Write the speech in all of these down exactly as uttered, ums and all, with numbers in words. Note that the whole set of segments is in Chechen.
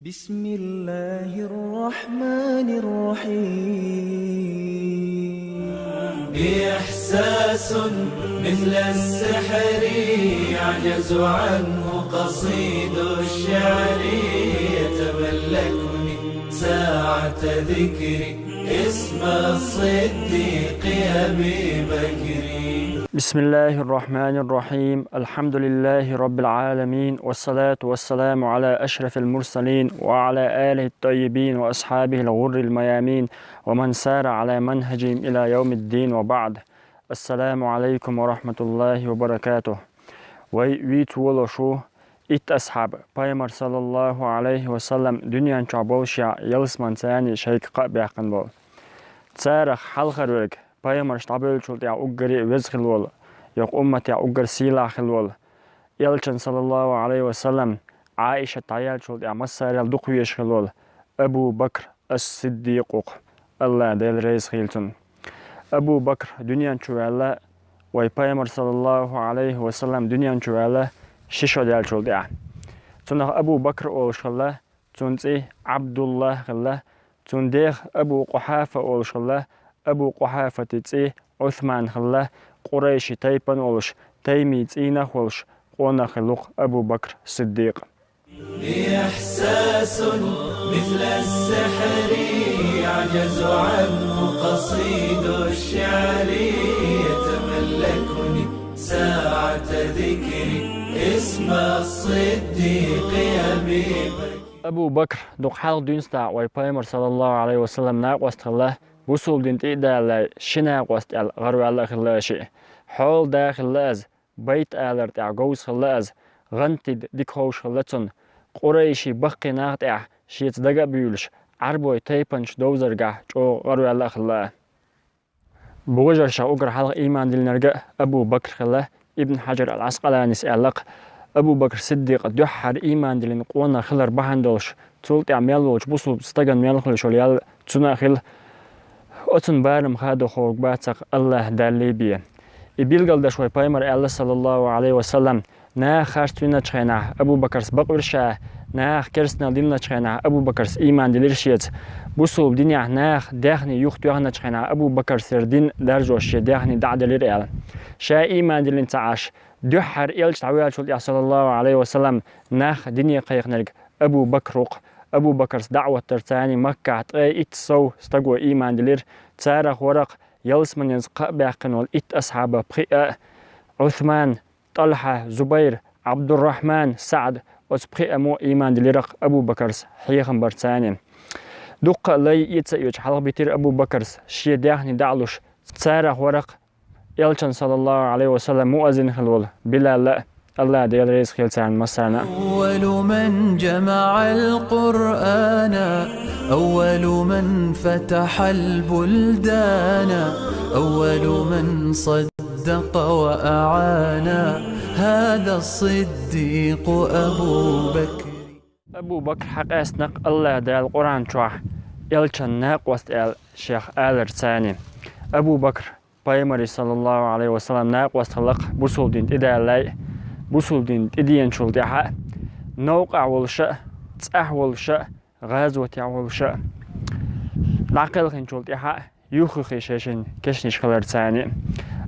بسم الله الرحمن الرحيم. إحساس مثل السحر يعجز عنه قصيد الشعر، يتملكني ساعة ذكري اسم الصديق أبي بكر. بسم الله الرحمن الرحيم. الحمد لله رب العالمين، والصلاة والسلام على أشرف المرسلين وعلى آله الطيبين وأصحابه الغر الميامين ومن سار على منهجهم إلى يوم الدين وبعد. السلام عليكم ورحمة الله وبركاته. Вай вийца волуш ву итт асхьаб, пайхамар, саллаллаху Ӏалайхи ва саллам, дуьнен чохь болуш ялсаманца шайга кхаъ баьккхина болу. Царах хьалхара верг, пайхамарш дӀабевллачул тӀаьхьа уггаре а веза хилла волу, йоккха умматехь уггар сийлахь хилла волу, элчан, саллаллаху Ӏалайхи ва саллам, Ӏаишат дӀаяьллачул тӀаьхьа массарел дукха везаш хилла волу Абу Бакр ас-Сиддикъ ву-кх, АллахӀ Дела реза хуьлда цунна. Абу Бакр дуьнен чу ваьлла, вай пайхамар, саллаллаху Ӏалайхи ва саллам, дуьнен чу ваьлла ши шо даьллачул тӀаьхьа. Цунах Абу Бакр олуш хилла, цуьнан цӀе Ӏабдуллахь хилла, цуьнан дех Абу Къухьафа олуш хилла, Абу Къухьафатан цӀе Ӏусман хилла, къурайши тайпана волуш, таймин цӀийнах а волуш, къонах хилла ву-кх Абу Бакр Сиддикъ. إحساس مثل السحر يعجز عنه قصيد الشعر، يتملكني ساعة ذكري اسم الصديق أبي بكر. Абу Бакр дукха хьалха дуьйна стаг вай пайхамар, саллаллаху Ӏалайхи ва саллам, накъост хилла, бусулба дин тӀе а далале, ши накъост аьлла гӀараваьлла а хилла шиъ. Хьолан да хилла иза, байт алар тӀехь говза хилла иза, гӀантий дика ховш хилла цунна. Къурайши баккхий нах тӀехь шеца дага а буьйлуш, Ӏарбойн тайпанаш довзаргахь чӀогӀа гӀараваьлла а хилла. Божарша уггар хьалха ийман диллинарг а Абу Бакр хилла, Ибн Хьаджар ал-Ӏаскъаланис аьлла-кх, Абу Бакр Сиддикъ дуьххьара ийман диллина къонах хилар бахьана долуш, цул тӀаьхьа мел волчу бусулба стагана мел хуьлуш йолу ял цунна а хилла, оцунна барам хадо хьоьгуш бацахь, АллахӀ Далла бен. И билгалдеш вай пайхамар аьлла, саллаллаху Ӏалайхи ва саллам, наха харц виначу хенахь Абу Бакрс бакъвира ша, наха керстанал диллиначу хенахь Абу Бакрс ийман диллира шеца. Бусулба динехь наха даьхни юхатоьхначу хенахь Абу Бакрс дерг дин даржош шен даьхни дӀа а делира аьлла. Ша ийман диллина ца Ӏаш, дуьххьара элча дӀавоьллачул тӀаьхьа, саллаллаху Ӏалайхи ва саллам, нах дине кхайкхинарг Абу Бакр ву-кх. Абу Бакрс даӀват дарца Маккахь ткъе итт сов стаго ийман диллира, царах вара-кх ялсаманенца кхаъ баьккхина волу итт асхьаб, пхиъ а, Ӏусман, ТӀалхьа, Зубайр, Ӏабдуррахьман, СаӀд, оцу пхиъ а мо ийман диллира-кх Абу Бакрс хьехам барца. Дуккха а лай, эца а йоцуш хьалха битира Абу Бакрс, шен даьхни дӀа а луш, царах вара-кх элчан, саллаллаху Ӏалайхи ва саллам, муаззин хилла волу Билал а, АллахӀ Дела реза хуьлда царна массарна а. أول من جمع القرآن، أول من فتح البلدان، أول من صدق وأعان، هذا الصديق أبو بكر. Абу Бакр хьакъаьстина-кх АллахӀ Дала Къуръан чохь элчан накъост аьлла шех аларца. Абу Бакр пайхамаран, саллаллаху Ӏалайхи ва саллам, накъост хилла-кх бусулба дин тӀедалале а, бусулба дин тӀеденачул тӀаьхьа а, новкъахь волуш а, цӀахь волуш а, гӀазотехь волуш а, дӀакхелхинчул тӀаьхьа а юххехь шайшинна кешнаш хиларца.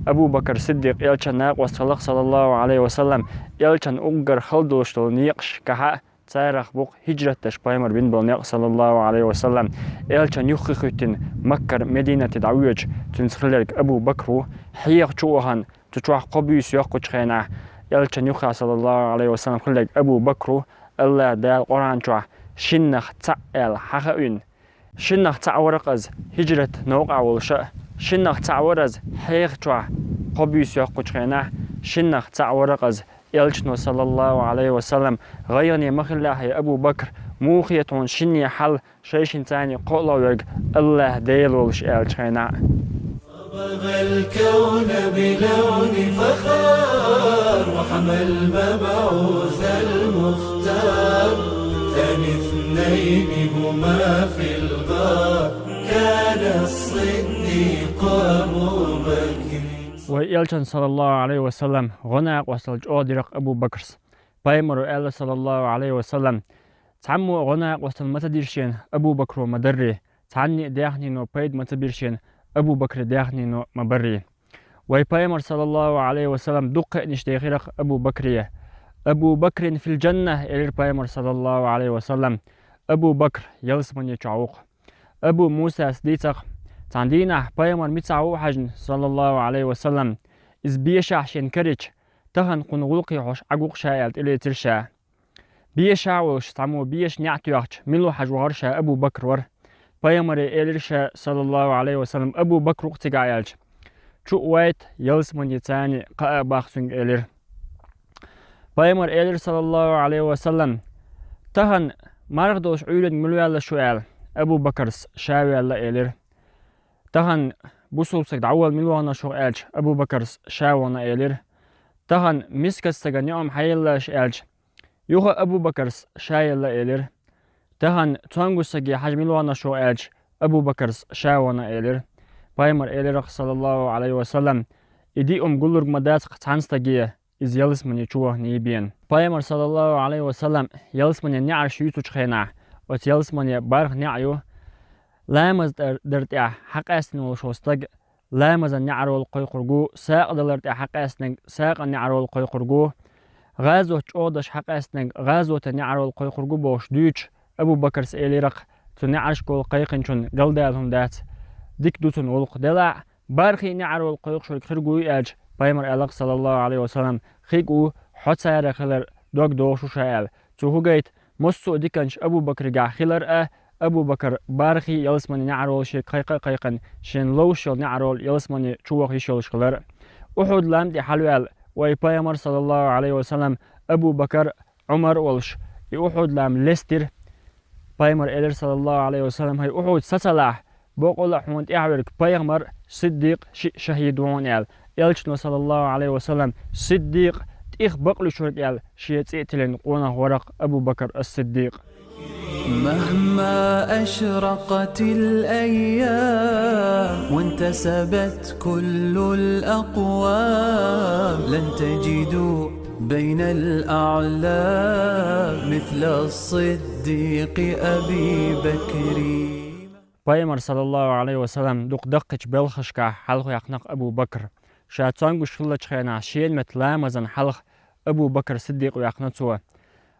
Абу Бакр Сиддикъ элчан накъост хилла-кх, саллаллаху Ӏалайхи ва саллам, элчан уггар хала долуш долу некъаш кхахьа а, царах бу-кх хӀижрат деш пайхамар бина болу некъ, саллаллаху Ӏалайхи ва саллам. Элчан юххе хӀиттина Маккара Мединате дӀавоьдуш, цуьнца хилларг Абу Бакр ву, хьеха чу а вахана, цу чохь кхо буьйса йоккхучу хенахь, элчан юххехь, саллаллаху Ӏалайхи ва саллам, хилларг Абу Бакр ву, АллахӀ Дала Къуръан чохь шиннах цхьаъ аьлла хьахаийна. Шиннах цхьаъ вара-кх иза хӀижрат новкъахь волуш а, шиннах цхьаъ вара иза хьеха чохь кхо буьйса йоккхучу хенахь, шиннах цхьаъ вара-кх иза элчано, саллаллаху Ӏалайхи ва саллам, гӀайгӀане ма хиллехь, хӀай Абу Бакр, муха хета хьуна шинне хьал, шайшинца кхоалгӀа верг АллахӀ Дела волуш, аьллачу хенахь а. صبغ الكون بلون فخار، وحمى المبعوث المختار، ثاني اثنين هما في الغار، كان الصديق أبو بكر. Вай элчан, саллаллаху Ӏалайхи ва саллам, гӀо-накъостал чӀогӀа дира-кх Абу Бакрс. Пайхамаро аьлла, саллаллаху Ӏалайхи ва саллам: цхьаммо а гӀо-накъостал ма ца дира шена Абу Бакро ма-дарра, цхьанне а даьхнино пайда ма ца бира шена Абу Бакра даьхнино ма-барра. Вай Пайхамар, саллаллаху Ӏалайхи ва саллам, дукха кхаьънаш дехира-кх Абу Бакре. «Абу Бакрин фил джанна», — элира Пайхамар, саллаллаху Ӏалайхи ва саллам. Абу Бакр ялсамани чохь ву-кх. Абу Мусас дийцар-кх, цхьана дийнахь Пайхамар мичахь ву хьаьжна, саллаллаху Ӏалайхи ва саллам, иза бешахь шена карийча, тахана кхуьнан гӀуллакхе хьожуш Ӏа гу-кх ша аьлла, тӀелецира ша. Бешахь а волуш, цхьаммо беша неӀ тоьхча, мила ву хьажа вахара ша, Абу Бакр вара. Пайхамаре элира ша, саллаллаху Ӏалайхи ва саллам, Абу Бакр ву-кх цигахь аьлча, чу а вайта, ялсамани царна кхаъ а баккха цуьнга, элира. Пайхамар элира, саллаллаху Ӏалайхи ва саллам, тахана марха долуш Ӏуьйранга мила ваьлла шу аьлла, Абу Бакрс ша ваьлла, элира. Тахана бусулба стаг дӀаволла мила вахана шух аьлча, Абу Бакрс ша вахана, элира. Тахана мискачу стагана неӀум хьаелла аша аьлча, юха Абу Бакрс ша елла, элира. Тахана цомгуш стаге хьажа мила вахана шух аьлча, Абу Бакрс ша вахана, элира. Пайхамар элира-кх, саллаллаху Ӏалайхи ва саллам, и диъ хӀума гуллург ма дац-кх цхьана стаге, иза ялсамани чу вахана бен. Пайхамар, саллаллаху Ӏалайхи ва саллам, ялсаманин неӀарш юьйцучу хенахь, оцу ялсамане бархӀ неӀ ю, ламаз дар, дар тӀехь хьакъаьстина волуш волу стаг ламазан неӀарол кхойкхург ву, сагӀа далар тӀехь хьакъаьстинарг сагӀан неӀарол кхойкхург ву, гӀазот чӀогӀа даш хьакъаьстинарг гӀазотан неӀарол кхойкхург ву бохуш дуьйцуш, Абу Бакрс элира-кх, цу неӀаршкахула кхайкхинчунна галдала хӀума дац, дика ду цуьнан гӀуллакх. Делахь а, бархӀе неӀарол кхойкхуш верг хир гуй аьлча, Пайхамар аьлла-кх, саллаллаху Ӏалайхи ва саллам, хиг ву, хьо царах хилар дог догӀуш ву ша аьлла. Цо хӀун гайта, массо а диканаш Абу Бакригахь хилар а, Абу Бакр бархӀе ялсамани неӀарол шега кхайкха а кхайкхина, шена ловш йолу неӀарол ялсамани чу ваха йиш йолуш хилар а. Ухьуд-лам тӀе хьалаваьлла вай Пайхамар, саллаллаху Ӏалайхи ва саллам, Абу Бакр, Ӏумар а волуш, и Ухьуд-лам лестира. Пайхамар элира, саллаллаху Ӏалайхи ва саллам, хӀай Ухьуд, сацалахь, бакъалла а хьуна тӀаьхьа верг пайхамар, Сиддикъ, шиъ шахӀид ву хьуна аьлла. Элчано, саллаллаху Ӏалайхи ва саллам, Сиддикъ, тӀех бакълуьйш верг аьлла, шен цӀе а тиллина къонах вара-кх Абу Бакр ас-Сиддикъ. مهما أشرقت الأيام وانتسبت كل الأقوام لن تجدوا بين الأعلام مثل الصديق أبي بكر. Пайхамар, саллаллаху Ӏалайхи ва саллам, дукха даккхийчу белхашкахь хьалхаваьккхина-кх Абу Бакр. Ша цомгуш хиллачу хенахь шена метта ламазан хьалха Абу Бакр Сиддикъ ваьккхина цо.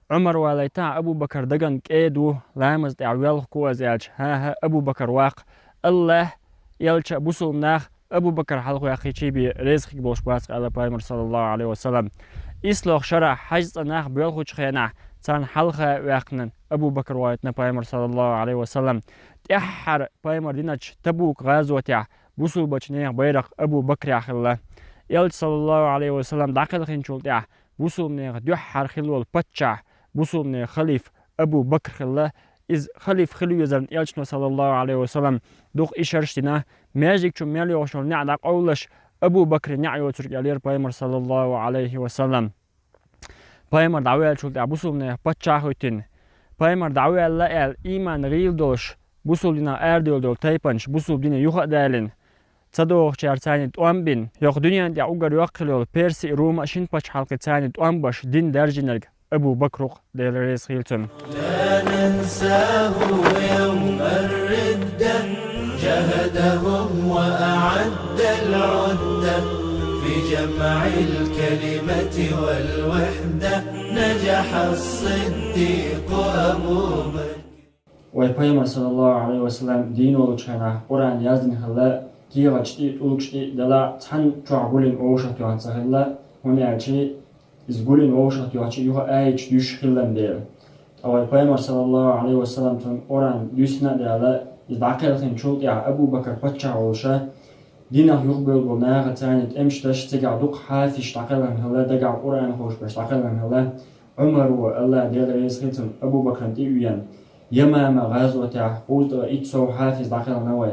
Ӏумар валийтахь, Абу Бакр дагна кӀеда ву, ламаза тӀехь воьлху-кх иза аьлча, хӀан-хӀа, Абу Бакр ваккха, АллахӀ, элча а, бусулба нах Абу Бакр хьалхаваьккхичий бен реза хир болуш бац-кх, аьлла Пайхамар, саллаллаху Ӏалайхи ва саллам. Ислох шарахь хьаьжцӀа нах боьлхучу хенахь царна хьалха ваьккхина Абу Бакр валийтина Пайхамар, саллаллаху Ӏалайхи ва саллам. ТӀаьххьара Пайхамар диначу Табук-гӀазотехь бусулбачу нехан байракх Абу Бакрехь хилла. Элча, саллаллаху Ӏалайхи ва саллам, дӀакхелхинчул тӀаьхьа бусулбанехан дуьххьара хилла волу паччахь, бусулбанехан халифа Абу Бакр хилла. Иза халифа хила везарна Элчано, саллаллаху Ӏалайхи ва саллам, дукха ишарш дина, маьждиг чу мел йогӀуш йолу неӀ дӀакъовлалаш, Абу Бакре неӀ йоцург ялера Пайхамар, саллаллаху Ӏалайхи ва саллам. Пайхамар дӀаваьллачул тӀаьхьа бусулбанехан паччахь а хӀоьттина. Пайхамар дӀаваьлла аьлла, ийман гӀийла долуш, бусулба динах арадевлла долу тайпанаш бусулба дине юха а далийна, ца догӀучара царна тӀом а бина, йоккха дуьненна тӀехь уггар йоккха хилла йолу Перси а, Рума а шина пачхьалкхе царна тӀом а беш, дин даржийнарг Абу Бакр ву-кх, Дела реза хуьлда цунна. لا ننساه يوم الردة، جاهدهم وأعد العدة، في جمع الكلمة والوحدة، نجح الصديق أبو بكر. Вай Пайхамар, саллаллаху Ӏалайхи ва саллам, дийна волчу хенахь Къуръан яздина хилла, кехаташ тӀе а, тӀулгаш тӀе а, делахь а цхьана чохь гулдина вовшахтоьхна ца хилла, хӀунда аьлча иза гулдина вовшахтоьхча юха аяташ дуьсуш хилла дела. Ткъа вай Пайхамар, саллаллаху Ӏалайхи ва саллам, цунна Къуръан дуьссина а даьлла, иза дӀакхелхинчул тӀаьхьа Абу Бакр паччахь волуша, динах юхабевлла болу нахаца царна тӀемаш деш, цигахь дукха хьафизаш дӀакхелхина хилла, дагахь Къуръан ховшаберш дӀакхелхина хилла. Ӏумар ву, АллахӀ, Дела реза хуьлда цунна, Абу Бакран тӀе а веана, Ямама гӀазотехь кхузткъе итт сов хьафиз дӀакхелхина вай.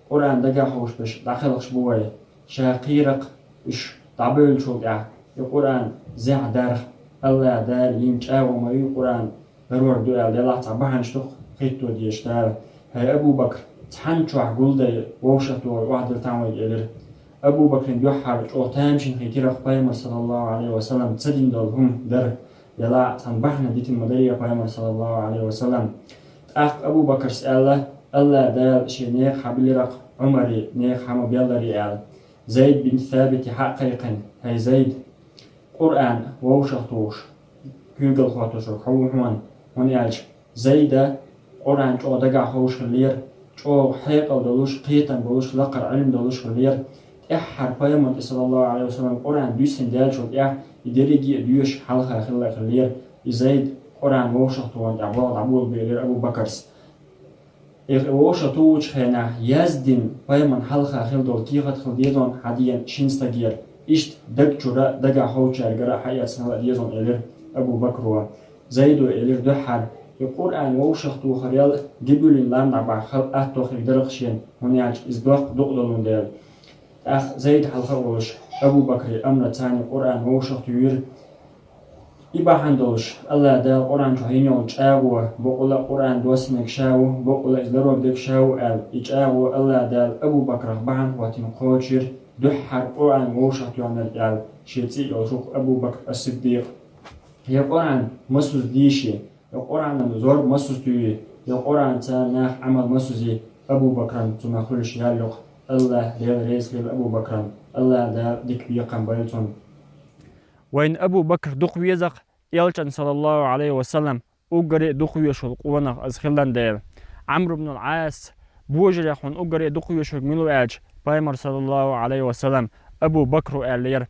Къуръан дагахь ховшаберш дӀакхелхаш бу вай. Ша кхийракх уьш дӀабевллачул тӀаьхьа, и Къуръан зехьа дарх, АллахӀ Дала йина чӀагӀо ма ю, Къуръан дарор ду аьлла, делахь цхьа бахьанаш ду-кх хӀитто дезаш Дала. ХӀай Абу Бакр, цхьана чохь гулдай вовшахтоьхна охьадита тхан вайга, элира. Абу Бакрин дуьххьара чӀогӀа тамашийна хетира-кх Пайхамар, саллаллаху Ӏалайхи ва саллам, ца дина долу хӀума дара. Дела цхьан бахьана дитина ма дарий пайхамар, саллаллаху Ӏалайхи ва саллам. ТӀаккха Абу Бакарс аьлла: «Аллахь Дала шен нехан хьабилира-кх Ӏумаре нехан хьа ма белларий», — аьлла. Зайд бин Сабите хьа а кхайкхина: «ХӀай Зайд, Къуръан вовшахтухуш куьйгалла хӀоттош верг хьо ву хьуна, хӀунда аьлча Зайда Къуръан чӀогӀа дагахь ховш хиллера, чӀогӀа хьекъал долуш, кхетам болуш, лакхара Ӏилма долуш хиллера. ТӀаьххьара пайхамар тӀе, саллаллаху Ӏалайхи ва саллам, Къуръан дуьссина даьллачул тӀаьхьа и дерриге а доьшуш хьалха хилла хиллера. И Зайд Къуръан вовшахтухарна тӀехь болх дӀаболабелира Абу Бакарс. Их вовшахтухучу хенахь яздина пайхамарна хьалха хилла долу кехат хила деза хьан дегӀан шина стагера, иштта даг чуьра дагахь ховчаьргара а хьаэцна хила деза», — элира Абу Бакро. Зайдо элира дуьххьара: «И Къуръан вовшахтухарел Гибрилан лам дӀабахьа хила атта хир дара-кх шена, хӀунда аьлча иза доккха дукъ долун дела». ТӀаккха Зайд хьалха а волуш, Абу Бакре амра царна Къуръан вовшахтуьйра. И бахьана долуш, Аллахь Дала Къуръан чохь йина йолу чӀагӀо, бакъволу а Къуръан доссинарг ша ву, бакъволу а иза ларор дерг ша ву аьлла, и чӀагӀо Аллахь Дала Абу Бакрах бахьана хӀоттийна кхочуш йира, дуьххьара Къуръан вовшахтоьхнарг аьлла, шен цӀе а йолуш ву-кх Абу Бакр ас-Сиддикъ. Я Къуръан масазза дийши, я Къуръанан зорба масазза туьйхи, я Къуръанца нах Ӏамал масазза йи, Абу Бакран цунах хуьлуш ял ю-кх. Аллахь Дела реза хила Абу Бакран, Аллахь Дала дика бекхам байла цунна. Вайн Абу Бакр дукха веза-кх Элчан, саллаллаху Ӏалайхи ва саллам, уггаре а дукха везаш волу къонах иза хилла дела. Ӏамр ибн ал-Ӏас божарех хьуна уггаре а дукха везаш верг мила ву аьлча, пайхамар, саллаллаху Ӏалайхи ва саллам, Абу Бакр ву аьллера.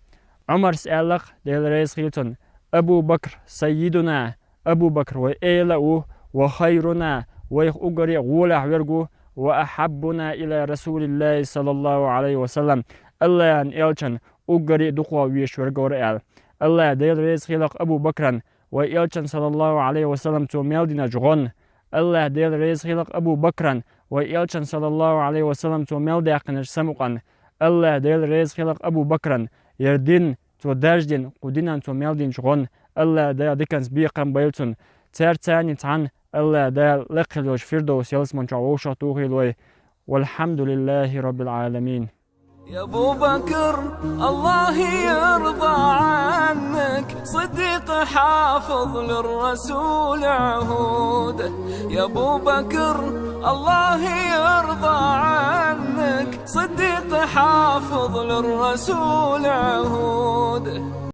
Ӏумарс аьлла-кх, Дела реза хила цунна: «Абу Бакр саййидуна, Абу Бакр вай эла а ву, ва хайруна, вайх уггаре а гӀолехь верг ву, ва ахьаббуна ила Расулиллахи, саллаллаху Ӏалайхи ва саллам, Аллахьан Элчан уггаре а дукха везаш верг вара», — аьлла. Аллахь Дела реза хила-кх Абу Бакран, вай Элчан, саллаллаху Ӏалайхи ва саллам, цо мел диначу гӀонна. Аллахь Дела реза хила-кх Абу Бакран, вай Элчан, саллаллаху Ӏалайхи ва саллам, цо мел даьккхинчу самукъан. Аллахь Дела реза хила-кх Абу Бакран, яра дин цо дарждина, кху динан цо мел динчу гӀонна. Аллахь Дала диканца бекхам байла цунна. Цаьрца царна цхьаьна Аллахь Дала лакхахь йолчу Фирдовс ялсамани чохь вовшахтухийла вай. Валхьамдулиллахи Раббил Ӏаламин. يا أبو بكر، الله يرضى عنك، صديق حافظ للرسول عهوده. يا أبو بكر، الله يرضى عنك، صديق حافظ للرسول عهوده.